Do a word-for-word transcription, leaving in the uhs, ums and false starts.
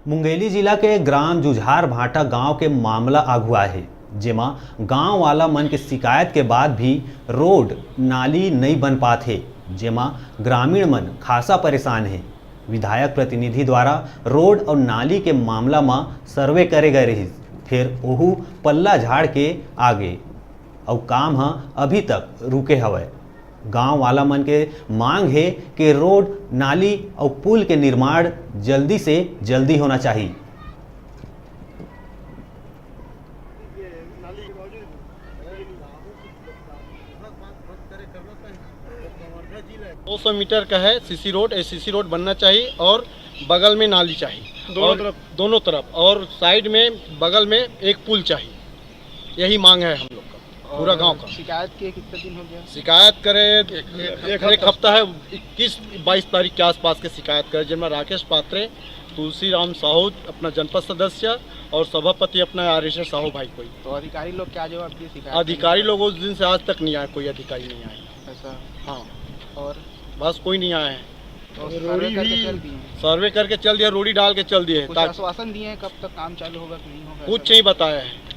मुंगेली जिला के ग्राम जुझार भाटा गांव के मामला आघु आए हे, जेमा गांव वाला मन के शिकायत के बाद भी रोड नाली नइ बन पात हे, जेमा ग्रामीण मन खासा परेशान हे। विधायक प्रतिनिधि द्वारा रोड अउ नाली के मामला म सर्वे करे गए रहिस, फेर ओहू पल्ला झाड़ के आगे, अउ काम ह अभी तक रुके हवय। गांव वाला मन के मांग हे कि रोड, नाली अउ पुल के निर्माण जल्दी से जल्दी होना चाहिए। दो सौ मीटर का है सीसी रोड, एसीसी रोड बनना चाहिए और बगल में नाली चाहिए दोनों और तरफ। दोनों तरफ और साइड में बगल में एक पुल चाहिए। यही मांग है हम लोग का, पूरा और गांव का। शिकायत किए कितना दिन हो गया? शिकायत करे एक, एक एक हफ्ता। हफ्ता है, इक्कीस बाईस तारीख के आसपास के शिकायत करे, जिनमें राकेश पात्रे, तुलसीराम साहू अपना जनपद सदस्य और सभापति अपना आर एस साहू भाई कोई। तो अधिकारी लोग क्या जवाब दिए शिकायत अधिकारी करने लोग उस दिन से आज तक नहीं आए, कोई अधिकारी नहीं आए। ऐसा? हाँ। और? बस कोई नहीं आया है। तो सर्वे रोड़ी करके भी चल दिए हैं। सर्वे करके चल दिया, रोड़ी डाल के चल दिए हैं, कुछ ताकि आश्वासन दिए हैं कब तक काम चालू होगा कि नहीं होगा? कुछ ऐसा? नहीं बताया है।